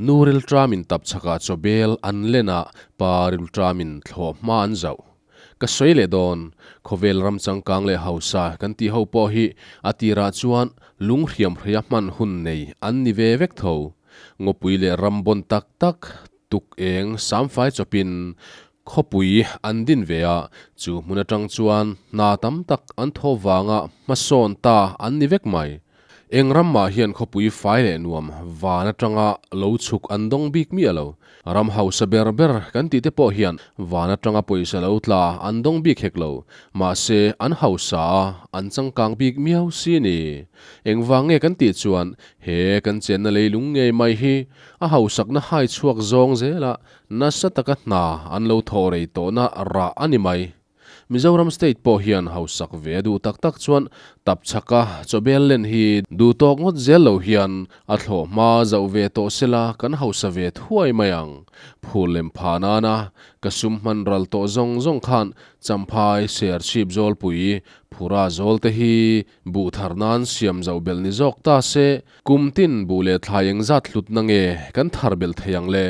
Nu rilṭamin tapchhakah chawbel an len a, pa rilṭamin thlawhhma an zauh. Ka sawi leh dawn, khawvel ram changkang leh hausa kan tih ho pawh hi a tirah chuan lung hriamhreia hman hun nei an ni ve vek tho. Ngawpui leh ram bawn tak tak tuk eng samfai chawpin khawpui an din ve a, chu hmun atang chuan hna tam tak an thaw vanga hmasawn ta an ni vek mai. Eng ram mah hian khawpui fai leh nuam van atanga lo chhuk an dawng bik miah lo. Ram hausa ber ber kan tih te pawh hian van atanga pawisa lo tla an dawng bik hek lo. Mahse, an hausa a, an changkang bik miau si ni. Engvang nge kan tih chuan he kan chenna leilung ngei mai hi a hausakna hai chhuak zawng zela nasa taka hna an lo thawh rei tawhna rah a ni mai. Mizoram state pawh hian hausak ve a duh tak tak chuan tapchhaka chawbel len hi duh tawk ngawt zel lo hian a thlawh hma zauh ve tawh sela kan hausa ve thuai mai ang. Phur lem pha nana ka sum hman ral tawh zawng zawng khan Champhai Serchhip Zawlpui Phura zawl te hi buh thar nan siam zauh belh ni zawk ta se kum tin buh leh thlai engzat hlutna nge kan thar belh thei ang le?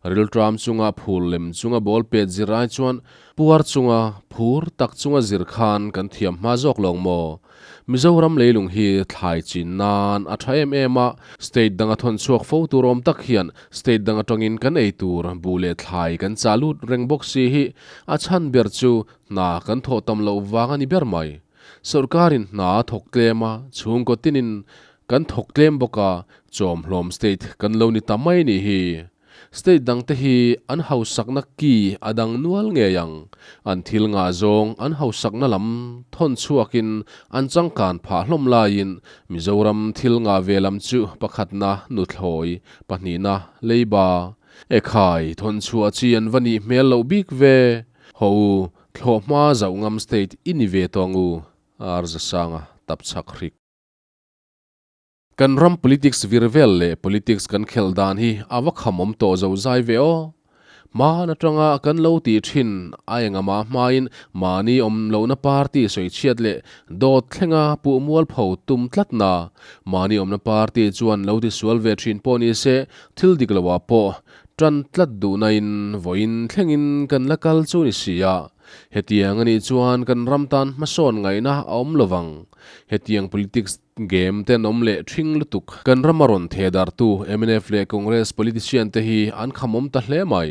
Rilṭam chunga phur lem chunga ball pet zir ai chuan puar chunga phur tak chunga zir khan kan thiam hma zawk lawng maw? Mizoram leilung hi thlai chin nan a tha em em a, state danga thawn chhuak fo tur awm tak hian state dang atangin kan ei tur buh leh thlai kan chah lut reng bawk si hi a chhan ber chu hna kan thawh tam loh vang a ni ber mai. Sorkarin hna a thawk tlem a, chhungkaw tinin Kan thawk tlem bawk a, chawmhlawm state kan lo ni ta mai nih hi. State dangte hi an hausakna ki a dang nual ngei ang. An thil ngah zawng an hausakna lam thawn chhuakin an changkan phah hlawm laiin Mizoram thil ngah ve lam chu pakhatna nuthlawi, pahnihna leiba. Ekhai, thawn chhuah chi an va nih hmel loh bik ve. Haw u, thlawhhma zauh ngam state i ni ve tawng u, Arzasanga tapchhak hrik. Kan ram politics vir vel leh politics kan khelh dan hi a va khamawm tawh zo zai ve aw. Hman atanga kan lo tih thin a engama hmain mahni awm lohna party sawichhiat leh dawt thlenga puh mualpho tum tlatna, mahni awmna party chuan lo tisual ve thin pawh ni se thil dik loah pawh tan tlat duhnain vawiin thlengin kan la kal chu ni si a. Hetiang a nih chuan kan ram tan hmasawn ngaihna a awm lovang. Hetiang politics game ten awm leh thing lutuk. Kan rama rawn theh darhtu mnf leh Congress politician te hi an khamawm ta hle mai.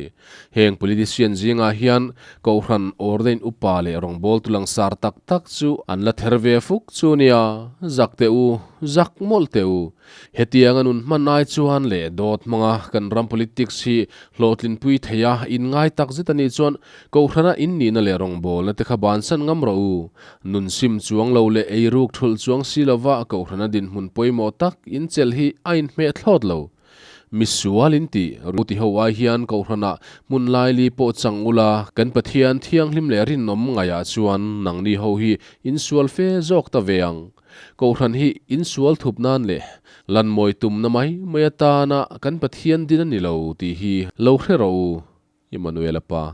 Heng politician zingah hian Kohhran ordain upa leh rawngbawltu langsar tak tak chu an la ther ve fuk chu nia. Zak teh u, zak mawlh teh u. Hetiang a nun hman ai chuan leh dawt hmanga kan ram politics hi hlawhtlinpui thei a inngai tak zet a nih chuan Kohhrana in nihna leh rawngbawlna te kha bansan ngam rawh u. Nun sim chuang lo leh eiruk thulh chuang si lova Kohhrana dinhmun pawimawh tak in chelh hi a inhmeh thlawt lo. Misual in tih ru ti ho ai hian Kohhrana hmun laili pawh chang ula, kan Pathian thianghlim leh rinawm ngaihah chuan nangni ho hi in sual fe zawk ta ve ang. Kohhran hi in sual thup nan leh lanmawi tumna mai mai atana kan Pathian din a ni lo tih hi lo hre rawh u. Emmanuel-a pa.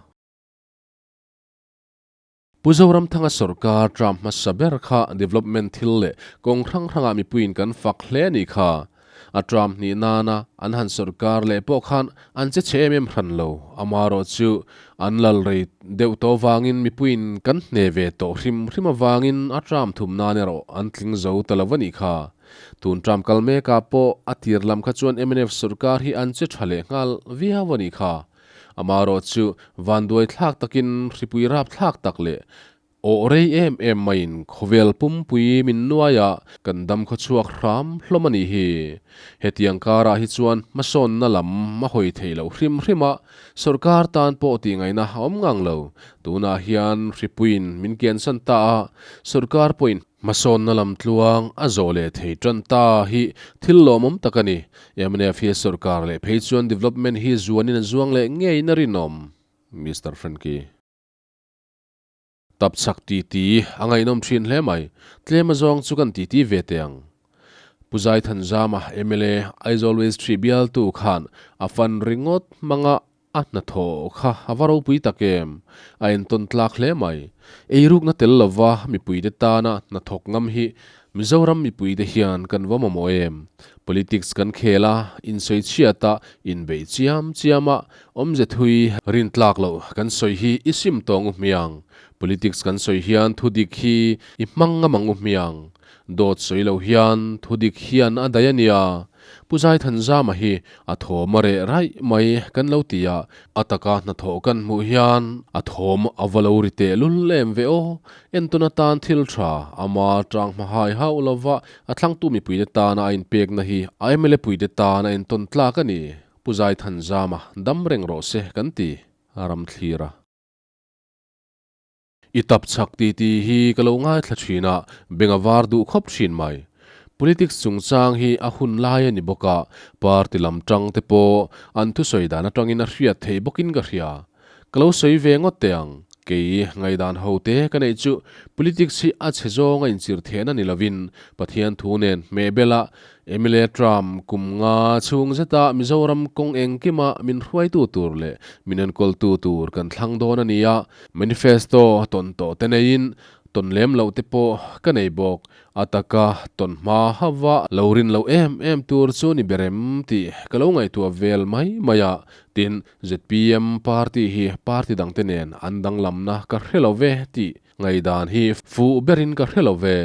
Pu Zoramthanga sorkar term hmasa ber kha development thil leh kawng hrang hrangah mipuiin kan fak hle a nih kha. A term hnih nana an han sorkar leh pawh khan an che chhe em em hran lo. Amaherawh chu an lal rei deuh tawh vangin mipuiin kan hne ve tawh hrim hrim avangin a term thum nan erawh an tling zo ta lo a nih kha. Tun term kal mekah pawh a tir lam kha chuan mnf sorkar hi an che tha leh nghal viau a nih kha. Amaherawh chu vanduai thlak takin hripui rap thlak tak leh awh rei em em maiin khawvel pumpui min nuaia kan dam khaw chhuak hram hlawm a nih hi. Hetiang karah hi chuan hmasawnna lam a hawi thei loh hrim hrim a, sorkar tan pawh tihngaihna a awm ngang lo. Tunah hian hripuiin min kiansan ta a, sorkar pawhin Hmasawnna lam tluang a zawh leh thei tan ta hi thil lawmawm tak a ni. Mnf hi sorkar leh phei chuan development hi zuanin a zuang leh ngeiin a rinawm. Mister Frankie. Tapchhak titi a ngaihnawm thin hle mai. Tlem azawng chu kan titi ve teh ang. Pu Zaithanzama mla Aizawl West hrih bialtu khan a fan ringawt hmanga A hnathawh kha a va ropui tak em? A entawn tlak hle mai. Eirukna tel lova mipuite tana hnathawk ngam hi Mizoram mipuite hian kan va mamawh em? Politics kan khel a, insawi chhiat a, inbeih chiam chiam a, awmze thui rintlak loh kan sawi hi i sim tawng u hmiang. Politics kan sawi hian thudik hi i hmang ngam ang u hmiang. Dawt sawi lo hian thudik hian a daih a nia. Pu Zaithanzama hi a thawm a reh raih mai kan lo ti a, a taka hnathawh kan hmuh hian a thawm a va lo ri teh lul em ve aw. Entawn atan thil tha, ama tang hma hai hauh lova a thlangtu mipuite tana a inpekna hi a mla puite tan a entawn tlak a ni. Pu Zaithanzama dam reng rawh se kan ti a ramthlir a. I tap chak ti ti hi ka lo ngaithla thin a, beng a var duh khawp thin mai. Politics chungchang hi a hun lai a ni bawk a, party lam tang te pawh an thusawi dan atangin a hriat theih bawkin ka hria. Ka lo sawi ve ngawt teh ang. Kei ngaihdan ho te ka neih chu politics hi a chhe zawng a inchir thehna ni lovin Pathian thu nen hmeh bela Mla Trump kum nga chhung zeta Mizoram kawng engkima min hruaitu tur leh min enkawltu tur kan thlang dawn a ni a, manifesto tawn tawh te neiin tawn lem loh te pawh ka nei bawk. A taka tawn hma hauva lo rin loh em em tur chu ni berem tih ka lo ngaihtuah vel mai mai a, tin zpm party hi party dangte nen an danglamna ka hre lo ve tih ngaihdan hi fuh berin ka hre lo ve.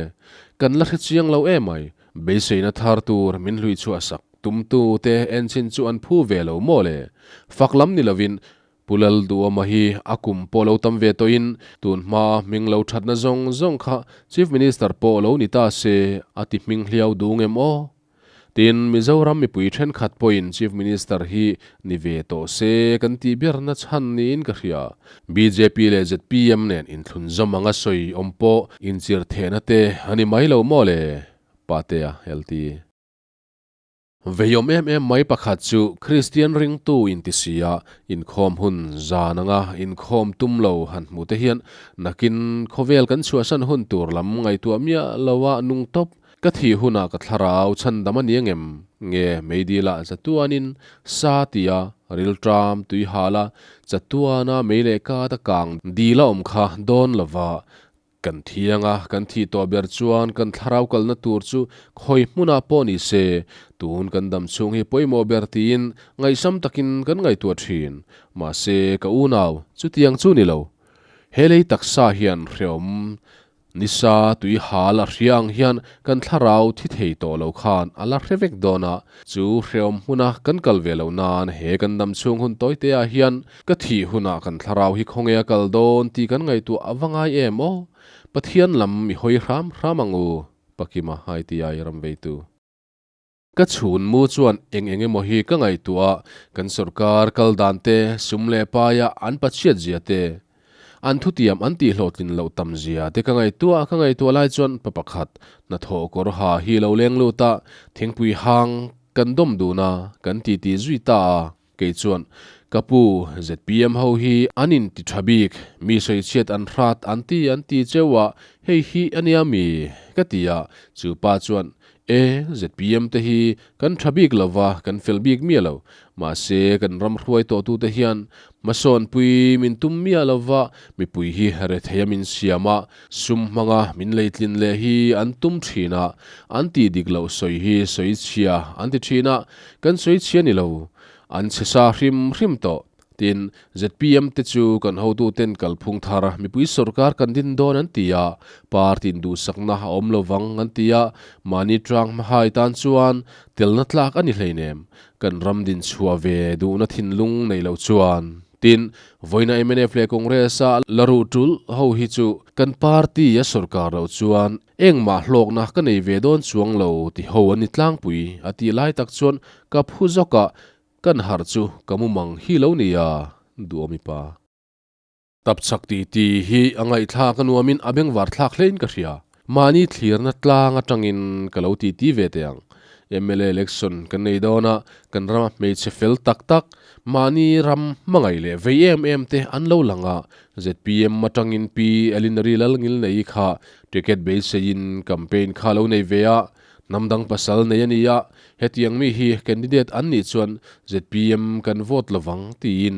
Kan la hre chiang lo emai. Beiseina thar tur min hlui chhuah sak tumtu te enchin chu an phu ve lo maw le? Fak lam ni lovin Pu Lalduhawma hi a kum pawh lo tam ve tawhin tun hma hming lo thatna zawng zawng kha Chief Minister pawh lo ni ta se a ti hming hliau dung em aw? Tin, Mizoram mipui thenkhat pawhin Chief Minister hi ni ve tawh se kan tih berna chhan niin ka hria. Bjp leh zpm nen inthlunzawm anga sawi awm pawh inchir thehna te a ni mai lo maw le? Patea LT. Veiawm em em mai pakhat chu Kristian ringtu inti si a, inkhawm hun zan anga inkhawm tum lo han hmuh te hian nakin khawvel kan chhuahsan hun tur lam ngaihtuah miah lo a nung tawp. Ka thih hunah ka thlarau chhandam a ni angem? Nge meidila chatuanin sa tia rilṭam tui hala chatuana mei leh kata kang dil a awm kha dawn lova kan thiang a, kan thih tawh ber chuan kan thlarau kalna tur chu khawi hmunah pawh ni se, tun kan dam chhung hi pawimawh ber tiin ngaihsam takin kan ngaihtuah thin. Mahse ka unau, chutiang chu ni lo. He lei taksa hian hreawm Nisa tui hal a hria ang hian kan thlarau thi thei tawh lo khan a la hre vek dawn a, chu hreawm hmuna kan kal ve loh nan he kan dam chhung hun tawi te ah hian ka thih hunah kan thlarau hi khawnge a kal dawn tih kan ngaihtuah a va ngai em aw? Pathian lam i hawi hram hram ang u, Pakima ITI ramveitu. Ka chhun mu chuan eng eng emaw hi ka ngaihtuah a, kan sorkar kal dan te, sum leh paia an pachhiat zia te, an thutiam an tih hlawhtlin loh tam zia te ka ngaihtuah ka ngaihtuah lai chuan pa pakhat hnathawh kawr ha hi lo leng lut a, thingpui hang kan dawm dun a, kan titi zui ta a. Kei chuan, Ka pu, zpm ho hi an inti tha bik, mi sawichhiat an hrat an ti an ti cheu a, hei hi a nia mi? ka ti a, chu pa chuan, E, zpm te hi kan tha bik lo va, kan fel bik miah lo, mahse kan ram hruai tawhtute hian hmasawnpui min tum miah lo va, mipui hi retheia min siam a, sum hmanga min leitlin leh hi an tum thin a, an tih dik loh sawi hi sawichhia an ti thin a, Kan sawi chhia ni lo, an chhe sa hrim hrim tawh. Tin, zpm te chu kan hotuten kalphung thar mipui sorkar kan din dawn an ti a, party in duhsakna a awm lovang an ti a, mahni tang hmahai tan chuan telna tlak a ni hleinem, kan ram din chhuah ve duhna thinlung nei lo chuan. Tin, vawiina mnf leh Congress a la ruh tul ho hi chu kan party a sorkar loh chuan Engmah hlawkna ka nei ve dawn chuang lo ti ho an ni tlangpui a tih lai tak chuan ka phu zawk a, kan harh chu ka mumang hi lo nia duhawmi pa. Tapchhak ti ti hi a ngaihthlak a nuamin a bengvar thlak hlein ka hria. Mahni thlirna tlang atangin ka lo ti ti ve teh ang. Mla election kan nei dawn a, kan rama hmeichhe fel tak tak, mahni ram hmangaih leh vei em em te an lo lang a, zpm atangin Pi Elinary Lalngilneii kha Ticket beiseiin campaign kha lo nei ve a, hnam dang pasal nei a ni a, hetiang mi hi candidate an nih chuan zpm kan vote lovang tiin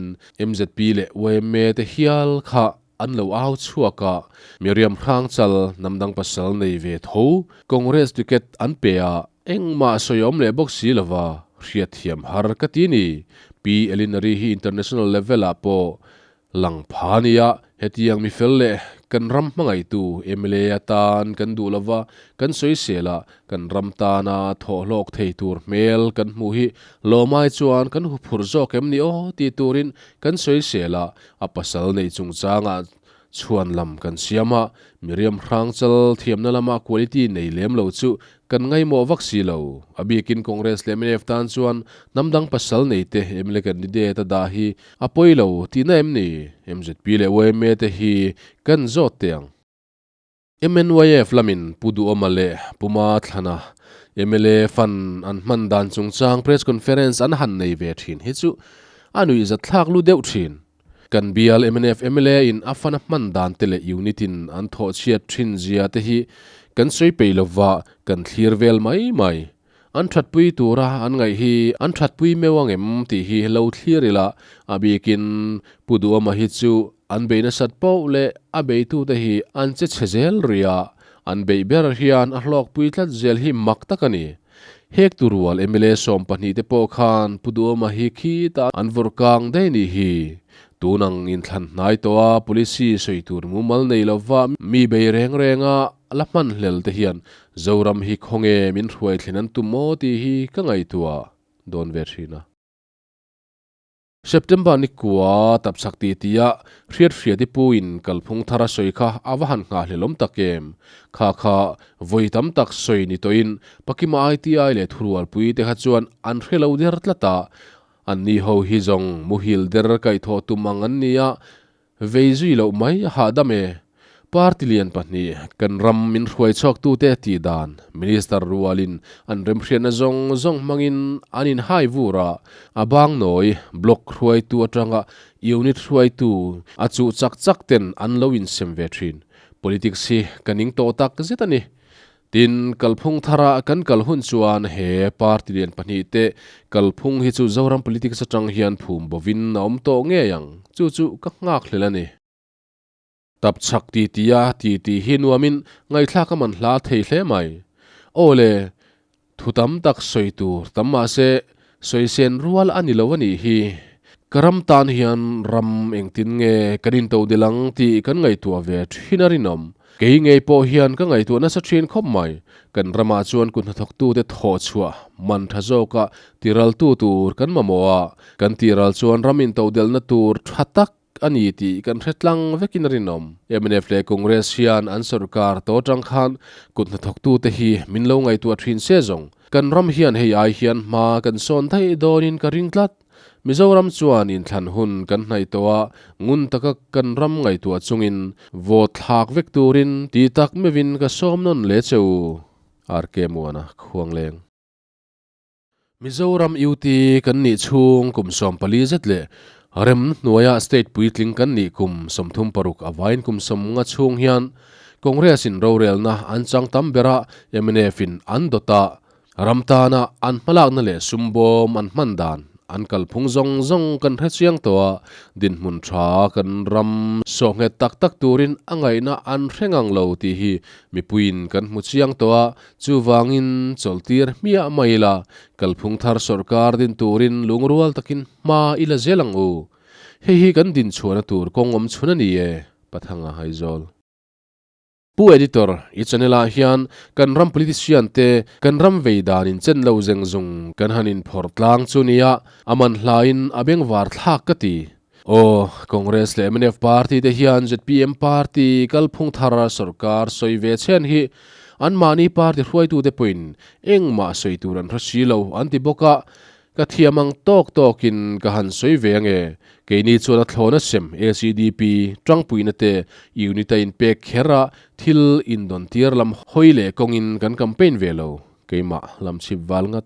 mzp leh yma te hial kha. an lo au chhuak a, Miriam Hrangchal hnamdang pasal nei ve tho Congress ticket an pe a, engmah sawi awm leh bawk si lova hriatthiam har ka ti ni. Pi Elinari hi international level ah pawh Lang pha nia, hetiang mi fel leh kan ram hmangaihtu mla atan kan duh lova, kan sawisel a, kan ram tana thawhhlawk thei tur hmel kan hmuh hi lawmai chuan kan huphurh zawk em ni aw tih turin kan sawisel a, a pasal neih chungchangah chhuan lam kan siam a, Miriam Hrangchal thiamna lama quality nei lem lo chu Kan ngaimawh vak si lo. A bikin Congress leh mnf tan chuan hnam dang pasal nei te mla candidate a dah hi a pawi lo tihna em ni? Mzp leh yma te hi kan zawt teh ang. MNYF lamin Pu Duhawma leh Pu Mathlana mla fund an hman dan chungchang press conference an han nei ve thin hi chu a nuihzatthlak lu deuh thin. Kan bial mnf mla in a fana hman dan te leh unit in an thawh chhiat thin zia te hi kan sawi peih lova kan thlir vel mai mai. An thatpui tura an ngaih hi an thatpui meuh ang em tih hi lo thlir ila, a bikin Pu Duhawma hi chu an bei nasat poh leh a beitute hi an che chhe zel rih a, an beih ber hian a hlawkpui tlat zel hi mak tak a ni. Hek tu rual mla 12 te pawh khan Pu Duhawma hi khitah an vawrh kang daih nih hi. Tun ang inthlan hnai tawh a policy sawi tur mumal nei lova mi bei reng reng a la hman hlel te hian Zoram hi khawnge min hruai thlen an tum maw tih hi ka ngaihtuah dawn ve thin a. September ni kua tapchhak ti tia hriat hriat i puin kalphung thar a sawi kha a va han nghahhlelawm tak em? Kha kha vawi tam tak sawi ni tawhin Pakima ITI leh thurualpui te kha chuan an hre lo der tlat a, anni ho hi zawng muhil der kaihthawh tum ang an ni a, Vei zui loh mai a hahdam e. Party lian pahnih, kan ram min hruai chhuaktute tih dan, Minister rualin an remhriatna zawng zawng hmangin an inhai vur a, a bangnawi, block hruaitu atanga unit hruaitu a chuh chak chak ten an lo insem ve thin. Politics hi ka ning tawh tak zet a ni. Tin, kalphung thara kan kal hun chuan he party lian pahnihte kalphung hi chu Zoram politics atang hian phum bovin a awm tawh ngei ang. Chu chu ka nghak hlel a ni. Tap chhak ti ti a ti ti hi nuamin ngaihthlak a man hla thei hle mai. Aw le, thu tam tak sawi tur tam mahse sawi sen rual a ni lo a nih hi. Ka ram tan hian ram engtin nge kan intodelh ang tih kan ngaihtuah ve thin a rinawm. Kei ngei pawh hian ka ngaihtuah nasa thin khawp mai. Kan ramah chuan kut hnathawktute thawh chhuah man tha zawka tiraltu tur kan mamawh a, kan tiral chuan ram intodelhna tur tha tak a ni tih kan hre tlang vekin a rinawm. Mnf leh Congress hian an sorkar tawh atang khan kut hnathawktute hi min lo ngaihtuah thin se zawng. Kan ram hian hei ai hian hma kan sawn daih dawnin ka ring tlat. Mizoram chuan inthlan hun kan hnaih tawh a, ngun taka kan ram ngaihtuah chungin vote thlak vek turin ti tak meuhin ka sawm nawn leh che u, RK Muana Khuangleng. Mizoram UT kan nih chhung kum 14 zet leh remna hnuaia state puitling kan nih kum 36 avain kum 50 chhung hian Congress in rorelna an chang tam ber a, mnf in an dawt a, Ram tana an hmalakna leh sumbawm an hman dan an kalphung zawng zawng kan hre chiang tawh a, dinhmun tha kan ram sawhnghet tak tak turin a ngaihna an hre ngang lo tih hi mipuiin kan hmu chiang tawh a, chuvangin chawlhtir hmiah mai ila, kalphung thar sawrkar din turin lungrual takin hma i la zel ang u. Hei hi kan dinchhuahna tur kawng awm chhun a ni e, Pathanga Aizawl. Pu Editor, i channel ah hian kan ram politician te kan ram vei dan in chen lo zeng zung kan han in phawrh tlang chu nia, a man hla in a bengvar thlak ka ti. Aw, Congress leh mnf party te hian zpm party kalphung thar sorkar sawi ve chhen hi anmahni party hruaitu te pawhin engmah sawi tur an hre si lo an ti bawk a, Ka thiam ang tawk tawkin ka han sawi ve ange. Keini chuan a thlawna sem ACDP tangpuina te unit a inpek kher a thil indawn tir lam hawi leh kawngin kan campaign ve lo. Keimah lam chhip val ngat.